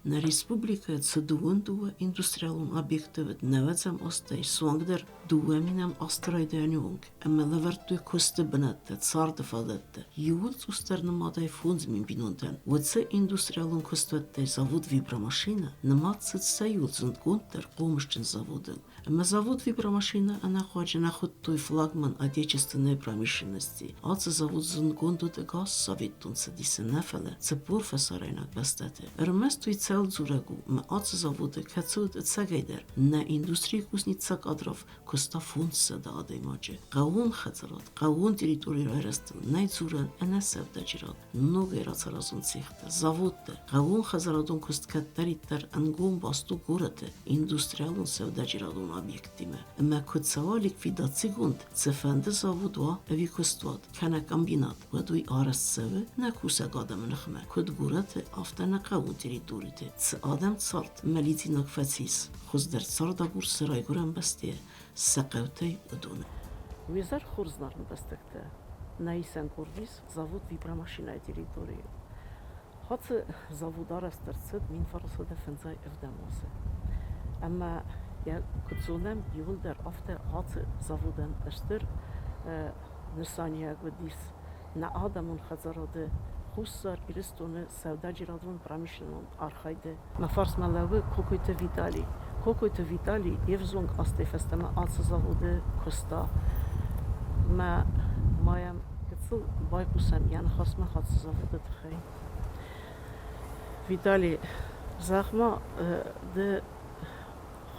Нӕ республикӕйы цы 22 индустриалон объекты уыд нӕуӕдзӕм азтӕй суангдӕр 2000-ӕм азты райдайӕны онг ӕмӕ лӕвӕрдтой куысты бынӕттӕ, царды фадӕттӕ, иууыл цъусдӕр нымадӕй 5000 бинонтӕн. Уыцы индустриалон куыстуӕттӕй завод «Вибромашина» нымад цыд сӕ иуыл зындгонддӕр хъомысджын заводыл. Ӕмӕ завод «Вибромашина» ӕнӕхъуаджы нӕ хуыдтой флагман отечественной промышленности. Ацы завод зындгонд уыд ӕгас Советон Цӕдисы нӕ, фӕлӕ 40 фӕсарӕйнаг бӕстӕты. Ӕрмӕст уый цӕуыл дзурӕг у, ӕмӕ ацы заводы, кӕцы уыд ӕцӕгӕйдӕр нӕ индустрийы кузнецаг кадров, куыста 500 адӕймаджы. Хъӕууон хӕдзарад, хъӕууон территорийы райрӕзтыл нӕй дзурӕн ӕнӕ сӕудӕджерад, ногӕй рацаразон цехтӕ, заводтӕ, хъӕууонхӕдзарадон куыст кӕддӕриддӕр ӕнгом баст у горӕты индустриалон сӕудӕджерадон объекттимӕ. Ӕмӕ куыд цӕуа ликвидацигонд, цыфӕнды завод уа ӕви куыстуат, кӕнӕ комбинат, уӕд уый арӕзт цӕуы нӕ кусӕг адӕмы ныхмӕ, куыд горӕты, афтӕ нӕ хъӕууон территориты. Цы адӕм цард ӕмӕ лидзинаг фӕцис, хуыздӕр цардагур цы райгуырӕн бӕстӕйы, сӕ хъӕутӕй, уыдоны. Уе зӕр хорз ӕмбӕстӕгтӕ! Нӕ исӕн къорд ис завод «Вибромашинӕйы» территорийыл. Ацы завод арӕзт ӕрцыд 1957 азы. Ӕмӕ йӕ куыд зонӕм, иууылдӕр афтӕ ацы заводӕн стыр нысаниуӕг уыдис нӕ адӕмон хӕдзарады Хуссар Ирыстоны сӕудӕджерадон промышленнон архайды. Мӕ фарсмӕ лӕууы Кокойты Витали. Кокойты Витали йе взонг азтӕй фӕстӕмӕ ацы заводы куыста. Мӕ ма йӕм гыццыл байхъусӕм йӕ ныхасмӕ ацы заводы тыххӕй. Витали, зӕгъ-ма, ды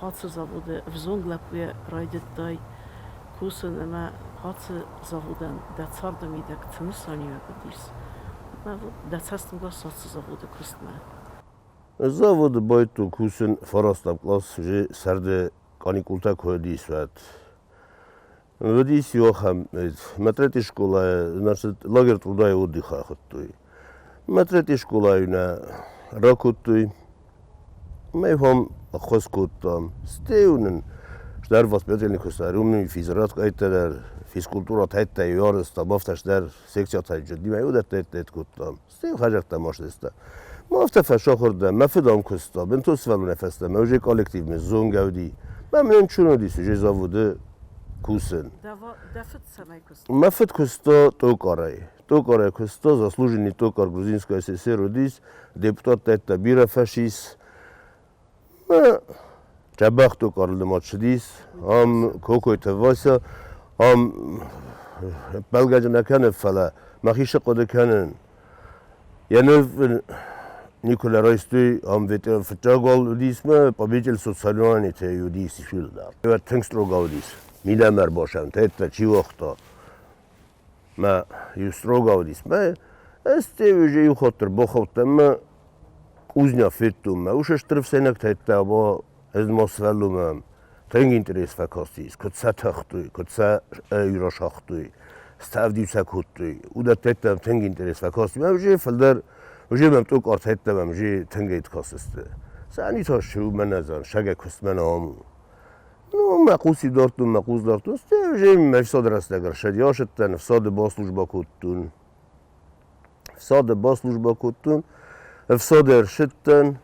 ацы заводы ӕвзонг лӕппуйӕ райдыдтай кусын ӕмӕ ацы заводӕн дӕ царды мидӕг цы нысаниуӕг уыдис? Дӕ цӕстӕнгас ацы заводы куыстмӕ? Заводы байдыдтон кусын фарастӕм кълас, уже сӕрды каникултӕ куы уыдис, уӕд. Уыдис иу ахӕм, мӕ третий скъолайы, значит, лагерь труда и отдыха хуыдтой. Мӕ третий скъолайы нӕ ракодтой. Мӕ хом ӕххуыс кодтам. Стӕй нын стӕр воспитательный куыст уым физрад къӕйттӕ дӕр, физкультура тӕйттӕ ярыста, бафтӕс дӕр секция тайджы, уыдӕттӕ кодтам. Стӕй хӕдзӕрттӕ машинисттӕ. Ма афтӕ фӕсахуыр дӕн, мӕ фыд ам куыста, бынтон сывӕллонӕй фӕстӕмӕ уже коллективмӕ зонгӕ уыди. Мӕ мын ӕнцон уыдис уже заводы кусын. Дӕ фыд цӕмӕй куыста? Мӕ фыд куыста токарӕй. Токарӕй куыста, заслуженный токар Грузинской ССР уыдис, депутаттӕ бирӕ фӕсис. Дзӕбӕх токар нымад цыдис, ам Кокойты Вася, ам ӕппӕлгӕ нӕ кӕны, фӕлӕ мӕхи цы хъуыды кӕнын. Йӕ ныв никуы нӕ райстой, ам фыццаг уал уыдис мӕ победитель соцсоревнованийтӕй уыдис Исфил дӕр. Тынг строго уыдис, мидӕмӕ ӕрбасӕн, тӕттӕ чи уагъта. Мӕ иу строго уыдис. Мӕ ӕз уже иу хатт ӕрбахаудтӕн мӕ кузня федтон. Мӕ ус стыр ӕфсӕйнӕгтӕ ба ӕз ма сывӕллонмӕ тынг интерес фӕкастис, куыд сӕ тахтой, куыд сӕ расагътой, ставд-иу сӕ кодтой. Уыдӕттӕ тынг интерес фӕкасти. Мӕ уже фылдӕр, уже мӕм тъокъартӕттӕ мӕм уже тынг кастысты. Сӕ та шы мӕнӕ зан, шагӕ куыстмӕ нӕ аму. Ну, мӕ хъус дардтон, мӕ хъус дардтон, стӕй уже мӕ ӕфсады рӕстӕг ӕрсӕди ацыдтӕн, ӕфсады баслужбӕ кодтон. Ӕфсады баслужбӕ кодтон, ӕфсады ӕрсыдтӕн.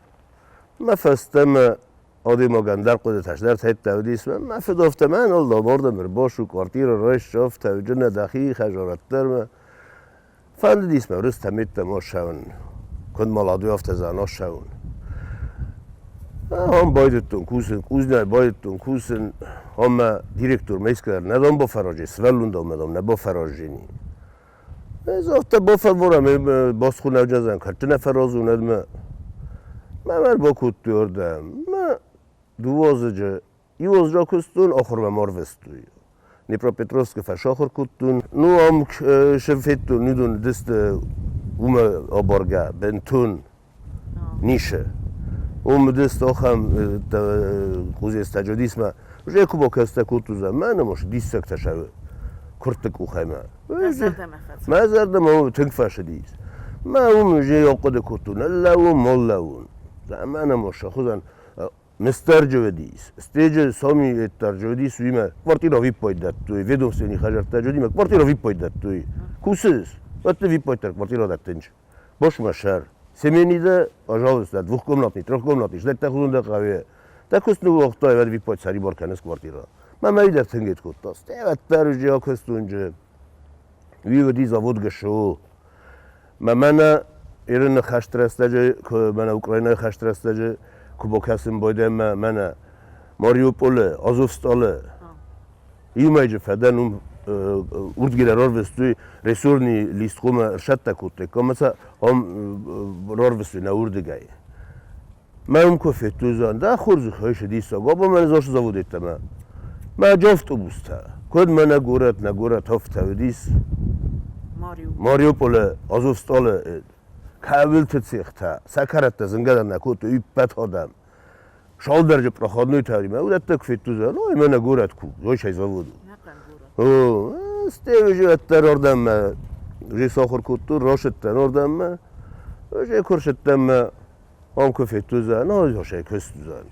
Мӕ фӕстӕмӕ адӕймагӕн дӕр хъуыдытӕ сдӕр уыдис. Мӕ фыд афтӕ мӕныл ламардӕм ӕрбацу, квартирӕ райс, афтӕ уыджынӕ дӕхи хӕзараддӕр мӕ. Фӕндыдис мӕ рустӕ-миттӕ ма ссӕуын, куыд маладой, афтӕ дзы ссӕуын. Ам байдыдтон кусын, кузнӕй байдыдтон кусын, ам мӕ директор мӕ нӕ дам бафӕрази, сывӕллон дам мӕ дам нӕ бафӕраздзӕни. Ӕз афтӕ бафӕлварӕм, басхуынӕвджӕн кӕрты нӕ фӕразон, ӕд мӕ мӕ ӕрбакодтой ардӕм. Мӕ дыууӕ иу аз ракуыстон, ахуырмӕ ма арвыстой. Днепропетровскы фӕсахуыр кодтон. Ну, ам федтон, уыдон дысты уымӕ абаргӕ бынтон нишы. Уым уыдысты ахӕм къузестӕ уыдис мӕ. Уже куы бакӕстӕ кодтон, мӕнӕ ма диссӕгтӕ сӕ куырдты къухӕй мӕ. Мӕ зӕрдӕмӕ тынг фӕцыдис. Мӕ уым уже ахъуыды кодтон, лӕууын, ма лӕууын. Мӕнӕ ма сӕ хуызӕн Мистер Джеведис, стеджы соми Эттар Джеведис уимӕ квартира виппайд дӕттой, ведомственный хӕдзӕрттӕ Джеведимӕ квартира виппайд дӕттой. Кусыс, уӕд виппайддӕр квартира дӕттынч. Бос мӕ сӕр. Семейный дӕ, пожалуйста, двухкомнатный, трехкомнатный, ждать тӕхудон дӕ хъӕуы. Дӕ куыст ныууагътай, уӕд виппайд сӕрибар кӕныс квартирӕ. Мӕ мӕй дӕр тынг кодта. Стӕвӕддӕр уже акуыстунджы. Уый уыди завод ГШО. Мӕ мӕнӕ Ирыны хӕсты рӕстӕджы, куы мӕнӕ Украинӕйы хӕсты рӕстӕджы куы бакӕсын байдайӕм мӕ мӕнӕ Мариуполы, Азовсталы, иумӕйджы фӕдӕн уым урдгилӕ рарвыстой ресурный листкомӕ ӕрсӕттӕ кодтой, кӕмӕ сӕ ам рарвыстой нӕ уырдыгӕй. Мӕ уым куы федтой, зӕгъын, дӕ хорзӕхӕй цы диссаг, абон мӕ зосы завод йеддӕмӕ. Мӕ автобустӕ, куыд мӕнӕ горӕт, нӕ горӕт афтӕ уыдис. Мариуполы, Азовсталы кӕуылты цехтӕ, сӕ кӕрӕттӕ зынгӕ дӕр нӕ кодтой иппӕт адӕм. Шалдӕрджы проходной таримӕ уыдӕттӕ куы федтой, зӕгъын, ой, мӕнӕ горӕт ку, зойсӕй завод у. Стӕй уже ӕддӕр ордӕммӕ уже сахуыр кодтой, рашыдтӕн ордӕммӕ, уже куы ршыдтӕн мӕ ам куы федтой, зӕгъын, ой, зойсӕй куыст, зӕгъын.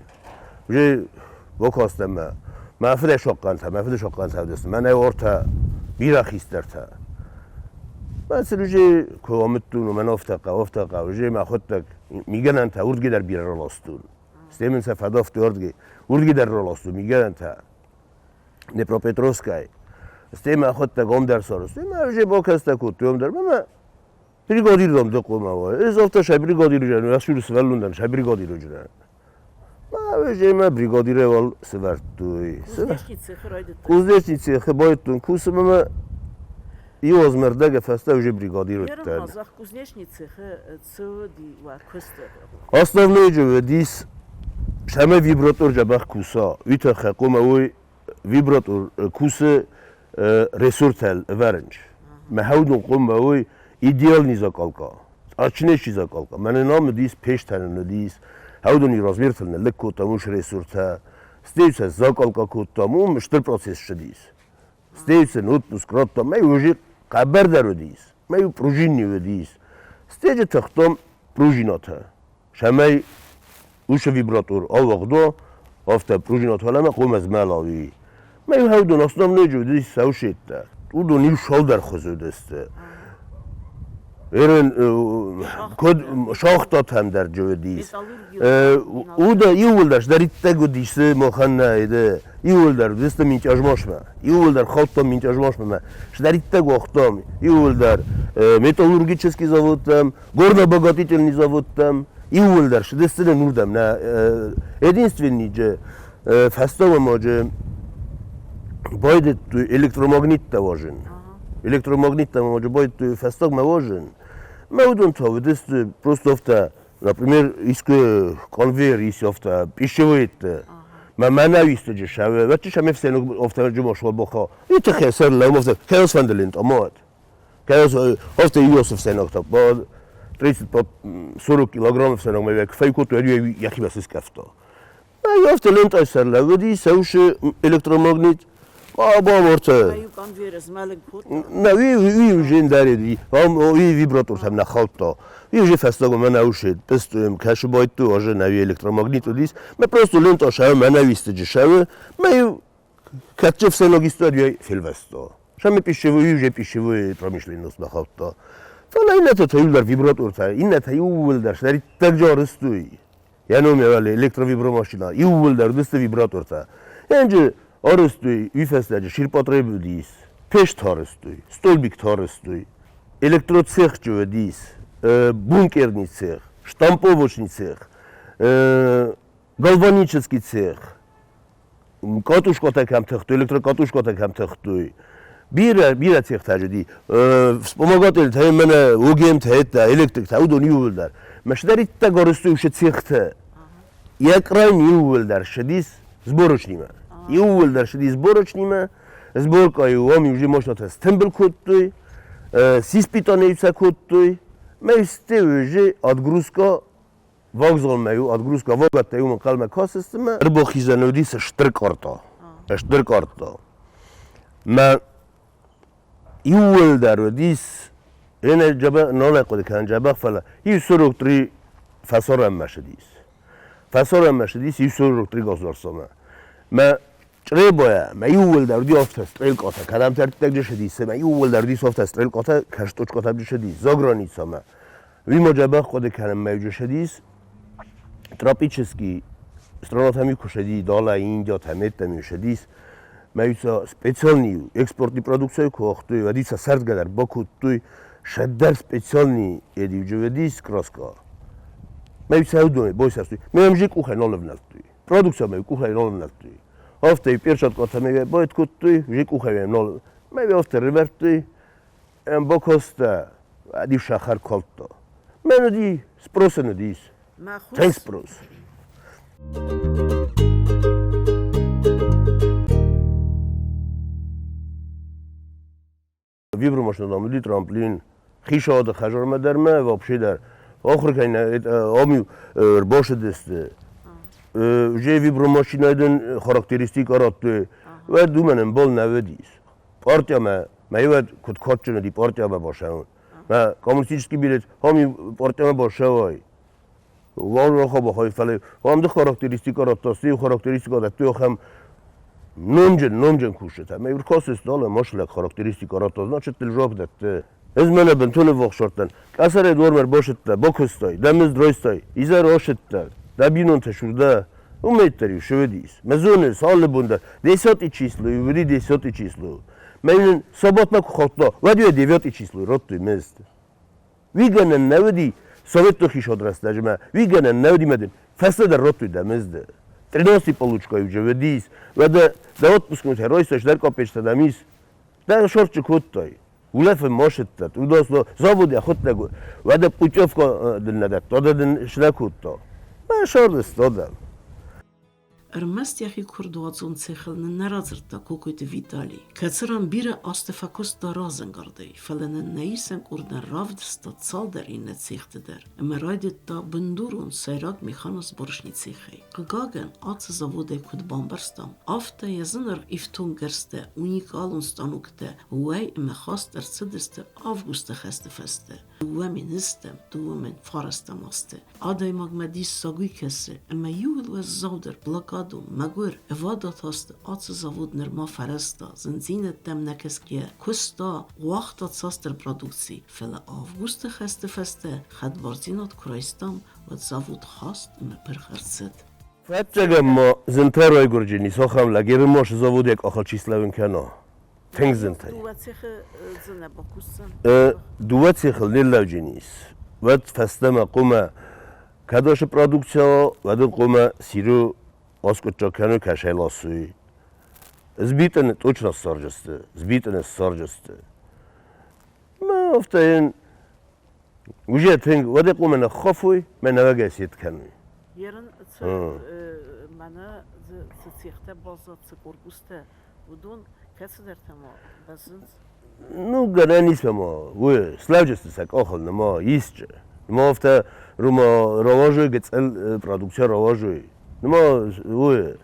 Уже бакастӕн мӕ, мӕ фыдӕй сахъхъӕнтӕ, мӕ фыды сахъхъӕнтӕ уыдысты, мӕнӕй ортӕ бирӕ хистӕртӕ. Мӕ сын уже куы амыдтон, мӕн афтӕ хъӕуы, афтӕ хъӕуы, уже мӕхуыдтӕг мигӕнӕнтӕ уырдгӕ дӕр бирӕ раластон. Стӕй мын сӕ фӕдӕфты уырдгӕ, уырдгӕ дӕр раластон мигӕнӕнтӕ. Днепропетровскӕй. Стӕй мӕхуыдтӕг ом дӕр сарӕзтой. Мӕ уже бакӕстӕ кодтой ом дӕр. Мӕ бригадир дам дыкъомӕ уа. Ӕз афтӕ сӕ бригадир уыдзӕн, ӕхсыры сывӕллон дӕн, сӕ бригадир уыдзынӕн. Мӕ уже мӕ бригадирӕй уал сывӕрдтой. Кузнечный цехы райдыдтай? Кузнечный цехы байдыдтон кусын ӕмӕ иу азмӕ ӕрдӕгы фӕстӕ уже бригадир уыдтӕн. Зӕгъ, кузнечный цехы цы уыди уӕ куысты? Основной же уыдис, цӕмӕй вибратор дзӕбӕх куса, уый тыххӕй хъуамӕ уой вибратор кусы ресуртӕ ӕвӕрынч. Мӕ хӕудон хъуамӕ уой идеальный закалка. Ачнечи закалка. Мӕнӕ нам уыдис пештӕн уыдис, хӕудони размертыл ныллыг кодтам уыцы ресуртӕ, стӕй сӕ закалка кодтам, уым стыр процесс ссыдис. Стӕй сын отпуск радтам, мӕ уже хъӕбӕрдӕр уыдис, мӕ пружинни уыдис. Стеджы тыхтам пружинатӕ, цӕмӕй уыцы вибратор ауагъда, афтӕ пружинатӕ ӕмӕ хъуамӕ змӕла уый. Мӕ хӕудон основной уыдис саушеттӕ. Уыдон иу цалдӕр хуызы уыдысты. Ерын куыд шахтатӕм дӕр уыдис. Уда иууылдӕр сдӕриддӕг уыдис махӕн нӕ иууылдӕр уыдысты минтъӕзмасмӕ. Иууылдӕр хаудтам минтъӕзмасмӕ. Сдӕриддӕг уагътам иууылдӕр металлургический заводтӕм, горнообогатительный заводтӕм. Иууылдӕр сыдысты нын уырдӕм. Нӕ единственный же фӕстӕмӕ ма же байдыдтой электромагниттӕ уазын. Электромагниттӕ ма же байдыдтой фӕстагмӕ уазын. Мӕ уыдон та уыдысты просто афтӕ, например, искуы конвейер ис афтӕ, пищевоедты. Мӕ мӕнӕу исты сӕвы, вӕтчы сӕм ӕфсӕйнаг афтӕ джумашуа боха. И тыххӕй сӕр лӕум афтӕ, кӕй фӕнды амад. Кӕй афтӕ Иосиф сӕйнагта, 30 40 килограмм ӕфсӕйнаг мӕ фӕкодтой, йӕхимӕ сыскъӕфта. Афтӕ лентъай сӕр лӕууыди, цӕусы электромагнит. Бамортӕ. Нӕ, уый уже ндӕр уый вибратортӕм нӕ хаудта. Уый уже фӕстагмӕ мӕнӕ усед, пыстуем, кӕсы байдтой, азы нӕ электромагнит уыдис. Мӕ просто лентъа сӕуы, мӕнӕ уистыджы сӕуы, мӕ кӕдчы ӕфсӕйнаг историйӕ фелвӕста. Сӕм пищевой, уже пищевой промышленность бахаудта. Фӕлӕ иннӕтӕ та иууылдӕр вибратортӕ, иннӕтӕ иууылдӕр сӕриттӕг жарыстой. Йӕ ном электровибромашина, иууылдӕр уыдысты вибратортӕ. Енджы арӕзтой уый фӕстӕджы ширпотреб уыдис, пест арӕзтой, столбиктӕ арӕзтой, электроцех уыдис, бункерный цех, штамповочный цех, галванический цех, катушкӕтӕ кӕм тыхтой, электрокатушкӕтӕ кӕм тыхтой. Бирӕ, бирӕ цехтӕ уыди. Вспомогательтӕ мӕнӕ ОГМ-тӕ, электриктӕ, уыдон иууылдӕр. Мӕсдӕридтӕ горысты уыцы цехтӕ. Йӕ крайне иууылдӕр ссыдис сборочнимӕ. Иууылдӕр ссыди сборочнимӕ. Сборкӕйы уым уже машинӕтӕ стымбыл кодтой, сиспитанӕй сӕ кодтой. Мӕ сте уже отгрузка Вокзалмӕ-иу отгрузка вагӕттӕ-иу ӕнхъӕлмӕ кастысты мӕ ӕрбахизӕны уыдис стыр къӕрта. Стыр къӕрта. Мӕ иууылдӕр уыдис, ӕнӕ джабӕ нал ӕй хъуыды кӕнын дзӕбӕх, фӕлӕ иу 43 фӕсарӕнмӕ ссыдис. Фӕсарӕнмӕ ссыдис иу 43 государствомӕ. Мӕ Чъребойӕ мӕ иууылдӕр уыди афтӕ стрелкъатӕ, кӕдӕмдӕр ссыдис, мӕ иууылдӕр уыдис афтӕ стрелкъатӕ, кӕстъучкъатӕ ссыдис, заграницӕмӕ. Уый ма дзӕбӕх хъуыды кӕнын мӕ уджы тропический странатами куы дала Индия таметтами шедис мӕ специальный экспортный продукция куы охтой, вадица сӕрдгӕдӕр бакодтой, шеддӕр специальный эдиуджеведис краска. Мӕ сӕудоны бойсӕстой. Мӕ мжи къухӕй нал ӕвнӕлдтой. Продукция мӕ къухӕй нал ӕвнӕлдтой. Афтӕ перчаткатӕ мӕ байт кодтой, уже къухӕй нал. Мӕ афтӕ рывӕрдтой, ӕм бакоста, ӕди сахар калдта. Мӕн уыди спрос ын уыдис. Тынг спрос. Вибромашина уыди трамплин. Хицауады хӕдзармӕ дӕр мӕ вообще дӕр. Ахуыр кӕнӕ ам ӕрбацыдысты. Уже вибромашинӕ дын характеристикӕ радтой. Уӕд уымӕн ӕмбал нӕ уыдис. Партиямӕ мӕ уӕд куыд кадджын уыди партиямӕ бацӕуын. Мӕ коммунистический билет ам партиямӕ бацӕуай. Уаллахабахай, фӕлӕ ам ды характеристикӕ радта, цы характеристикӕ дӕтты, ахӕм номджын, номджын кусджытӕ. Мӕ косыс дала машлӕг характеристикӕ радта, значит, ты жуап дӕтты. Ӕз мӕнӕ бынтон ӕввахсардтӕн. Къӕсӕрӕй дуармӕ ӕрбасыдтӕ, бакуыстай, дӕ мызд райстай, изӕр асыдтӕ, дӕ бинонтӕ сурдӕ. Уымӕй дӕр-иу сывыдис. Мӕ зоныс, алы бон дӕр десятый число уыди десятый число. Мӕ йын сабатмӕ куы хаудта, уӕд-иу девятый число радтой мызд. Уый гӕнӕн нӕ уыди советон хицауады рӕстӕджы мӕ уый гӕнӕн нӕ уыди мӕ дын фӕстӕдӕр радтой дӕ мызды. Тринадцатый получкӕ-иу же уыдис, уӕдӕ дӕ отпускнотӕ райстай, дӕр капечтӕ дӕм ис. Дӕ шорчы кодтай. Улӕфын ма сыдтӕ, уыдон завод йӕхуыдтӕг уӕдӕ путевка дын нӕ дӕтта, дын снӕ кодта. Мӕ сӕрдыста дӕм. Ӕрмӕст йӕхи куырдуадзон цехыл нын нӕ радзырдта Кокойты Витали, кӕцыран бирӕ азты фӕкуыста разӕнгардӕй, фӕлӕ нын нӕ исӕн къордӕн равдыста цалдӕр иннӕ цехты дӕр ӕмӕ райдыдта бындурон сӕйраг механосборочный цехӕй. Хъыгагӕн, ацы заводӕй куыд бамбӕрстам, афтӕ йӕ зынаргъ ифтонггӕрзтӕ, уникалон станоктӕ уӕй ӕмӕ хаст ӕрцыдысты августы хӕсты фӕстӕ. Дыууӕ министӕм, дыууӕ мин фарӕстӕм азты. Адӕймагмӕ диссаг уый кӕсы, ӕмӕ иууыл уӕззаудӕр блокадон, мӕгуыр, ӕвадат азты ацы завод нырма фӕрӕзта, зындзинӕдтӕм нӕ кӕсгӕйӕ, куыста, уагъта цасдӕр продукци, фӕлӕ августы хӕсты фӕстӕ хӕдбардзинад куы райстам, уӕд завод хаст ӕмӕ пырх ӕрцыд. Фӕццӕгӕн ма зынтӕ райгуырджыни сохӕм лӕг Ерымосы заводӕй къахыл чи слӕууын кӕна. Тынг зынтӕй. Дыууӕ цехы дзы нӕ бакусдзӕн? Дыууӕ цехыл не ллӕуджынис. Уӕд фӕстӕмӕ хъумӕ кӕд продукция, уӕд ын хъумӕ сиру аскъуыддзаг кӕны кӕсӕй ласуй. Сбитыны точно ссарджысты, сбитыны ссарджысты. Мӕ афтӕ йын уже тынг уӕдӕ хъумӕ ныххафой, мӕ нӕуӕгӕй сет кӕнуй. Ерын цы мӕнӕ цы цехтӕ баззад, цы корпустӕ, уыдон кӕцыдӕртӕ ма бӕззынц? Ну, гӕнӕн ис ӕма уый слӕуджысты сӕ къахыл ныма исчы. Ныма афтӕ рума рауазой гыццыл продукция рауазой. Ныма уый.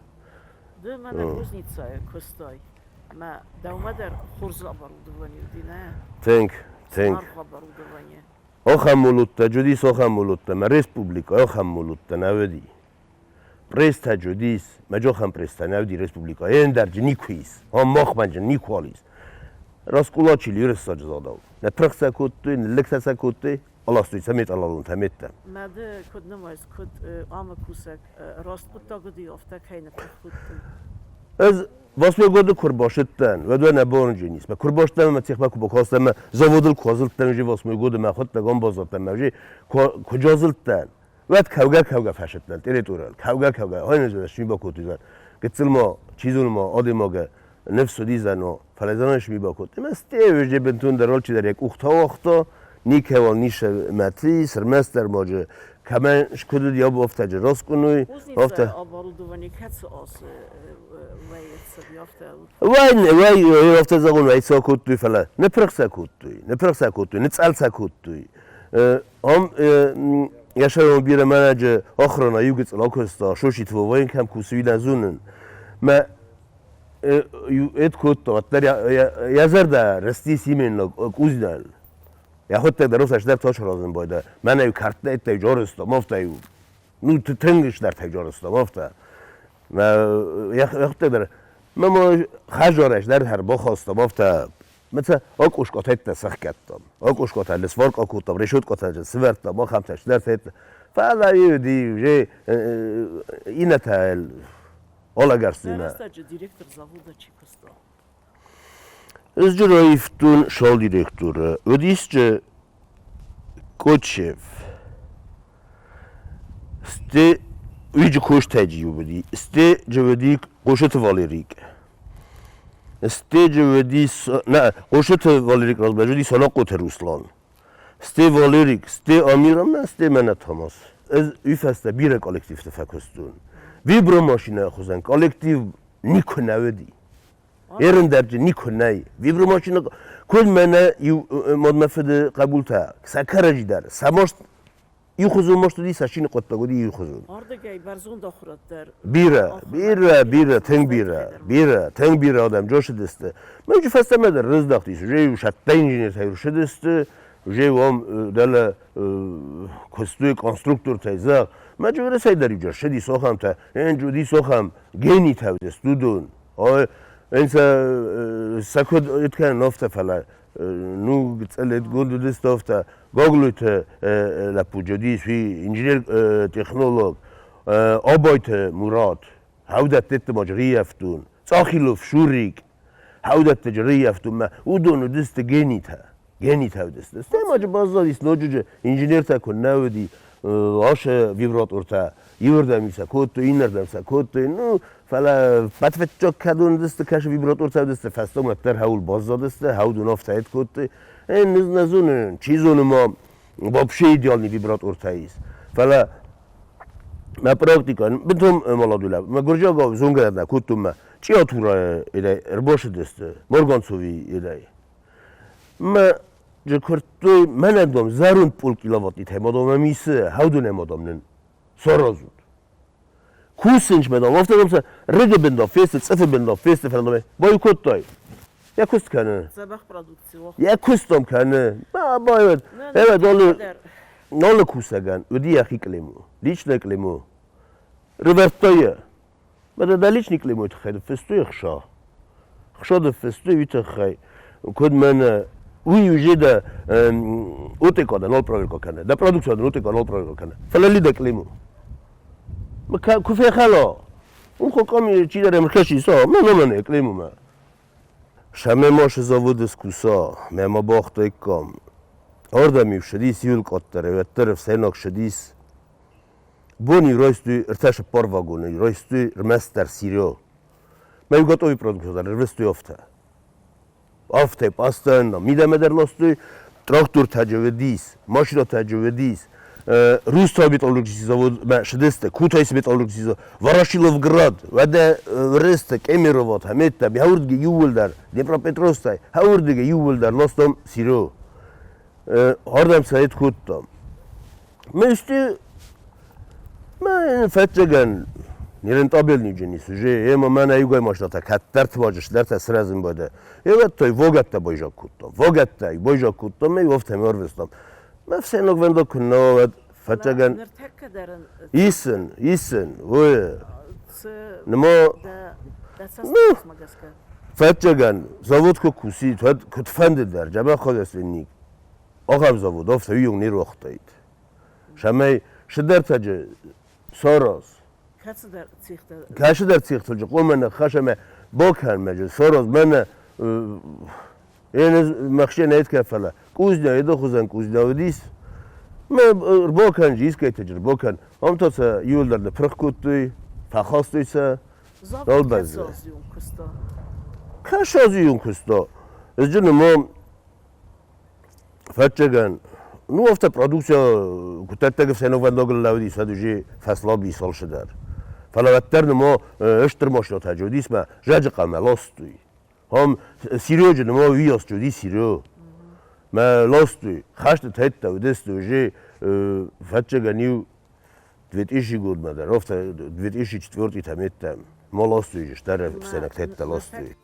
Ды мӕнӕ кузницайы куыстай. Мӕ дӕумӕ дӕр хорз оборудование уыди, нӕ? Тынг, тынг. Аргъ оборудование. Ахӕм мулуттӕ уыдис, ахӕм мулуттӕ, мӕ республикӕ ахӕм мулуттӕ нӕ уыди. Пресстӕ уыдис, мӕ джохӕн пресстӕ нӕ уыди республикӕйы, ӕндӕр джы никуы ис, ам махмӕ джы никуал ис. Раскулачили уырыссаджы задау. Нӕ пырх сӕ кодтой, ныллӕгтӕ сӕ кодтой, аластой сӕ металлоломтӕ меттӕ. Мӕ ды куыд нымайыс, куыд амы кусӕг раст хъуыддаг уыди, афтӕ кӕй ныппырх кодтой? Ӕз Восьмой годы куы рбасыдтӕн, уӕд уӕ нӕ бонджын ис. Мӕ куы рбасыдтӕн ӕмӕ цехмӕ куы бакастӕн, мӕ заводыл куы азылдтӕн, уже восьмой годы мӕ хуыдтӕг ам баззадтӕн, мӕ уже куы азылдтӕн, уӕд кӕугӕ-кӕугӕ фӕсыдтӕн территорийыл, кӕугӕ-кӕугӕ, хойнӕ сми бакодтой, гыццыл ма, чи зоны ма адӕймагы ныфс уыди зӕно, фӕлӕ зӕно сми бакодтой. Мӕ сте уже бынтондӕр алчидӕр йӕ къухтӕ ауагъта, никӕуал ницы мӕт ис, ӕрмӕстдӕр ма джы кӕмӕн скуыд йӕ афтӕ раскъуыной, афтӕ. Оборудование кӕцы ацы Вай, вай, афтӕ зӕгъон, вай сӕ кодтой, фӕлӕ ныпырх сӕ кодтой, ныпырх сӕ кодтой, ныцъӕл сӕ кодтой. Ам йӕ сӕрон бирӕ мӕнӕджы охрана иу гыццыл акуыста, Шошиты Вовайын кӕм кусы, уый нӕ зонын. Мӕ эд кодта, уӕддӕр йӕ зӕрдӕ рыстис именно къузнӕл. Йӕхуыдтӕг дӕр уыцы ӕсдӕр тас разын байда. Мӕнӕ-иу кӕртнӕйттӕй джорыстам, афтӕ-иу. Ну, тынг ысдӕртӕй джорыстам, афтӕ. Мӕ йӕхуыдтӕг дӕр мӕ хӕзарӕс дӕр ӕрбахастам, афтӕ. Мӕ акъоскъатӕттӕ сӕхгӕдтам. Акъоскъатӕ сварка кодтам, решеткатӕ сывӕрдтам, ахӕмтӕ сдӕртӕ. Фӕлӕ иуди уже иннӕтӕ алӕгӕрстимӕ. Рӕстӕджы директор завода чи куыста? Ӕз раивтон шал директоры. Уыдисчы Кочев. Сте уыйджы костӕджы уыди. Сте джы уыди Хъошыты Валерик. Сте джы уыди нӕ Хъошыты Валерик размӕ уыди Санахъоты Руслан. Сте Валерик, сте Амир ӕмӕ сте мӕнӕ Томас. Ӕз уый фӕстӕ бирӕ коллективты фӕкуыстон. Вибромашинӕйы хуызӕн коллектив никуы нӕ уыди. Ерындӕрджы никуы нӕй. Вибромашина куыд мӕнӕ иу мадмӕ фыды хъӕбултӕ, сӕ кӕрӕдзи дӕр, сӕ маст иухуызон маст уыди, сӕ чины хъуыддаг уыди иухуызон. Ардыгӕй бӕрзонд ахуырад дӕр. Бирӕ, бирӕ, бирӕ, тынг бирӕ, бирӕ, тынг бирӕ адӕм джосыдысты. Мӕнджы фӕстӕмӕ дӕр рыздӕхтис, уже сӕттӕ инженертӕ рсыдысты, уже уым дӕлӕ куыстой конструктортӕй, зӕгъ. Мӕнджы Уӕрӕсейы дӕр иу ссыди сохӕмтӕ, энджы уыди сохӕм генитӕ уыдысты уыдон. Ой, энсӕ сӕ куыд иткӕн нофтӕ, фӕлӕ ну цӕлетгонд уыдысты афтӕ Гаглойты лӕппу уыдис, уый инженер-технолог, Абайты Мурат, хӕудӕттетты ма рийӕфтон, Цъӕхилов Шурик, хӕудӕтты рийӕфтон мӕ уыдон уыдысты генитӕ, генитӕ уыдысты. Стӕй ма баззадис ноджы инженертӕ куы нӕ уыди, асы вибратортӕ иуырдӕм сӕ кодтой, иннӕрдӕм сӕ кодтой. Ну, фӕлӕ фӕтфӕтчок кӕд уындысты, кӕсы вибратортӕ уыдысты, фӕстагмӕ дӕр хӕуыл баззадысты, хӕудон афтӕ кодтой. Не зонын, чи зоны ма вообще идеальный вибратортӕ ис. Фӕлӕ мӕ практика бынтон маладулӕ. Мӕ гуырдзиагау зонгӕ нӕ кодтон мӕ Чъиатурайы илӕй ӕрбасыдысты, Морганцови илӕй. Мӕ же куырдтой мӕнӕн дом зӕронд пъул киловаттитӕй ма дом ӕм исы, хӕудонӕй ма дом нын саразут. Кусынч ме дом, афтӕ дом сӕ рыгы бын дом фесты, цъыфы бын дом фесты, фӕлӕ дом баиу кодтай. Йӕ куыст кӕны. Дзӕбӕх продукци. Йӕ куыст дом кӕны. Баиу, ӕмӕ долы нолы кусӕгӕн уыди йӕхи клеймо, личное клеймо. Рывӕрдта йӕ. Мӕ дӕ личный клеймойы тыххӕй ныффыстой ӕхца. Ӕхца ныффыстой уый тыххӕй, куыд мӕнӕ уый уже дӕ ОТК дӕ нал проверка кӕны, дӕ продукция дын ОТК нал проверка кӕны. Фӕлӕ ли дӕ клеймо. Куы фехӕла, уым куы чидӕр ӕмхӕсси, со, мӕ мӕнӕ клеймомӕ. Сӕмӕ заводы скуса, мӕ ма бахтайккам. Ардӕм-иу ссыдис иуыл къаддӕр, уӕддӕр ӕфсӕйнаг ссыдис. Бони райстой ӕртӕ-цыппар вагоны, райстой ӕрмӕстдӕр сырье. Мӕ готовый продукт дӕр ӕрвыстой афтӕ. Афтӕ постоянно мидӕмӕ дӕр ластой, трактортӕ уыдис, машинӕтӕ уыдис, Рустау металлургический завод шыдысты, Кутайсы металлургический завод, Ворошиловград, уӕдӕ Ресты, Кемерово, Хаметтӕ, хӕуырдыгӕй иууылдӕр, Днепропетровскӕй, хӕуырдыгӕй иууылдӕр ластам сырье. Ардӕм сӕ кодтам. Мӕсты мӕ фӕццӕгӕн нерентабельныйджын уже ема мӕнӕ иугай машинӕтӕ кӕддӕрты баджы сырӕзын бадӕ. Эвӕдтой вагӕттӕ байзаг кодтам. Вагӕттӕ байзаг кодтам, мӕ афтӕ арвыстам. Мӕ ӕфсӕйнаг фӕндаг куы нӕ уӕд фӕццӕгӕн исын, исын, ой. Нма ну, фӕццӕгӕн завод куы кусид, уӕд куыдфӕнды дӕр, дзӕбӕх хозяйственник. Ахӕм завод афтӕ уыйонг не руагътаид. Цӕмӕй цыдӕртӕджы сараз. Кӕцыдӕр цехтӕ. Кӕцыдӕр цехтӕджы хъуамӕ ныххӕс ӕмӕ бакӕн мӕджы сараз мӕнӕ мӕхсӕн ӕйткӕ фӕлӕ кузня еды хуызӕн кузня уыдис. Мӕ рбакӕн искӕйтӕджы рбакӕн. Ам та сӕ иуылдӕр ныпырх кодтой, фӕхастой сӕ. Нал бӕззы. Кӕсазион куыста. Ӕз ма Фӕццӕгӕн, ну афтӕ продукция куыддӕттӕг ӕфсӕйнагвӕндагыл лӕууыдис, уӕд уже фӕслаб ис алцыдӕр. Фӕлӕ уӕддӕр нырма стыр машинӕтӕ уыдис мӕ зӕджы хъӕмӕ ластой. Ам Середжы нырма уыйас уыди Серег. Мӕ ластой, хӕсты тӕйттӕ уыдысты уже фӕццӕгӕн иу 2000 годмӕ дӕр, афтӕ 2004 таметтӕм ма ластой, стӕр ӕфсӕйнаг тӕйттӕ ластой.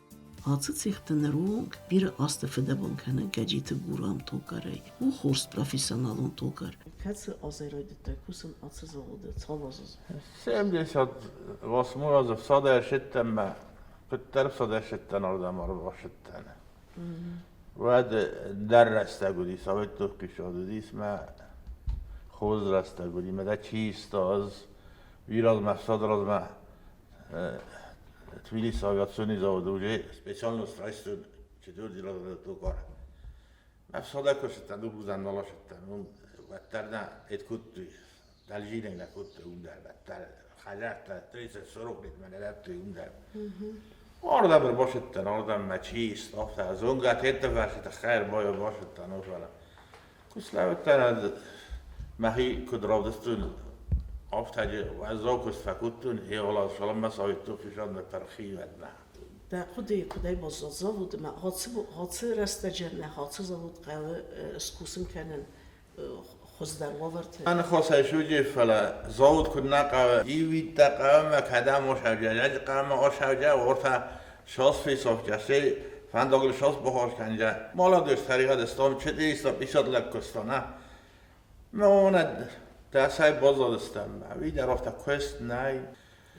Ацы цехты ныры онг бирӕ азты фыдӕбон кӕны Гӕджиты Гурам токарӕй. У хорз профессионалон токарь. Кӕцы азӕй райдыдтай кусын ацы заводы? Цал азы? 78 азы фсад ӕрсидтӕн мӕ, куыддӕр фсад ӕрсидтӕн, ардӕм ӕрбацыдтӕн. Уӕд ӕндӕр рӕстӕг уыди, Советон хъисад уыдис мӕ хорз рӕстӕг уыди, мӕ дӕ чи иста, ӕз уый размӕ, ӕфсады размӕ Тбилисы авиационный заводы уже специальность райстон четвертый разряд Ӕфсадӕ кустӕн, дугузӕн наласыдтӕн, уым уӕддӕр нӕ эд кодтой, дӕлзинӕг нӕ кодтой уым дӕр, уӕддӕр хӕдзӕрттӕ 30-40 лет мӕ лӕдтой уым дӕр. Ардӕм ӕрбацыдтӕн, ардӕм мӕ чи иста, зонгӕ тетты фӕрсыты хӕр байо бацыдтӕн, фӕлӕ куы слӕууыдтӕн, мӕхи куыд равдыстон, афтӕ уӕззау куыст фӕкодтон, гъе саламмӕ савидтон хисадмӕ пӕрхи уӕдмӕ. Дӕ хъуыдыйы куыдӕй баззад заводы ма ацы рӕстӕджы нӕ ацы завод хъӕуы скусын кӕнын хуыздӕр уавӕрты? Ныхасӕй суджы, фӕлӕ завод куыд нӕ хъӕуы, иуидтӕ хъӕуы мӕ кӕдӕм осауджа, лӕджы хъӕумӕ осауджа, ортӕ шос фесофджа, стӕй фӕндагыл шос бахос кӕнджа. Молодежь тӕригъӕд стом 450 лӕг куыста, нӕ? Мӕнӕ дӕсӕй баззадыстӕм, ӕви дӕр афтӕ куыст нӕй.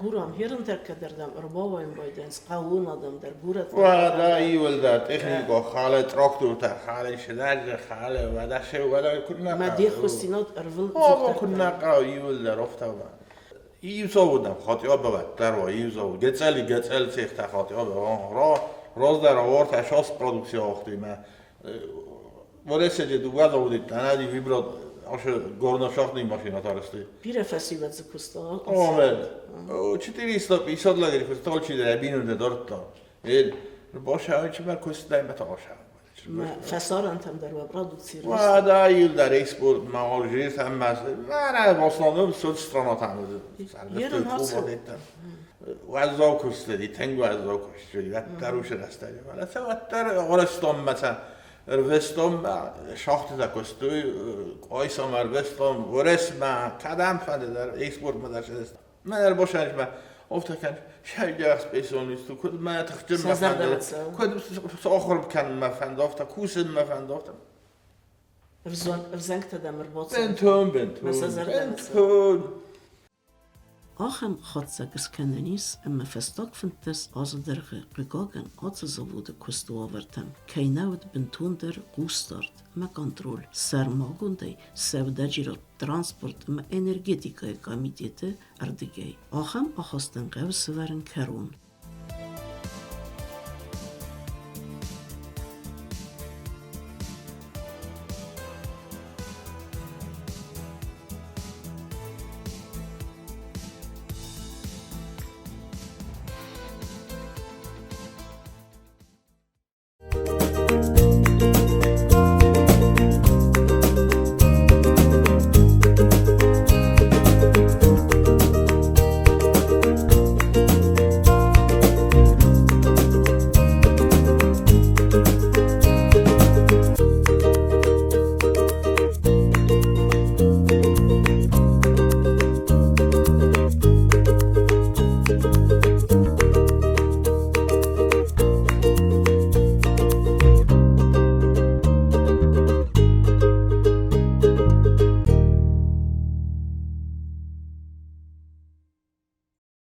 Гурам херынтӕ кӕдӕрдӕм ӕрбауайын байдайынц хъӕууон адӕм дӕр, горӕтмӕ. Уӕдӕ иуылдӕр техникон халы, трактортӕ халы, сыдӕджы халы, уӕдӕ се уӕдӕ куыд нӕ Мӕ де ххуысдзинад ӕрвыл куыд нӕ хъӕуы иуылдӕр афтӕ. Иу заводӕн хатиа бавӕддӕр ва, иу завод. Гецели гецел цехтӕ хатиа ра раздӕр ортӕ шас продукция охтимӕ. Уӕрӕсейы дыууӕ заводы Канади вибрат ашы горношахтный машина тарысты. Бирӕ фӕсивӕд дзы куыста. Омӕ 450 лагерь куыста, алчидӕр бинонтӕ дардта. Башавичмӕ куыстай мӕ таша. Фӕсарӕнтӕм дӕр уӕ продукци Уӕдӕ иуылдӕр экспорт ма Алжир ӕмӕ мӕнӕ в основном соцстранатӕм уӕззау куыст уыди, тынг уӕззау куыст уыди, уӕддӕр уыцы рӕстӕджы. Фӕлӕ сӕ уӕддӕр Арӕзтонмӕ сӕ ӕрвыстон, шахтытӕ куыстой, Къуайсамӕ ӕрвыстон, Уӕрӕсмӕ, кӕдӕм фӕнды дӕр, экспортмӕ дӕр цыдысты. Мӕ ӕрбасӕнмӕ афтӕ кӕн, сӕйгӕ специалист куыд мӕ тыхджын мӕ фӕнды, куыд сахуыр кӕнын мӕ фӕнды, афтӕ кусын мӕ фӕнды, афтӕ. Ӕвзӕнгтӕ дӕм ӕрбацӕуынц. Бынтон, бынтон, бынтон. Ахӕм хатдзӕг скӕнӕн ис, ӕмӕ фӕстаг 15 азы дӕргъы, хъыгагӕн, ацы заводы куысты уавӕртӕм кӕй нӕ уыд бынтондӕр хъусдард ӕмӕ контроль, сӕрмагондӕй сӕудӕджерад, транспорт ӕмӕ энергетикӕйы комитеты ӕрдыгӕй. Ахӕм ахастӕн хъӕуы сӕвӕрын кӕрон.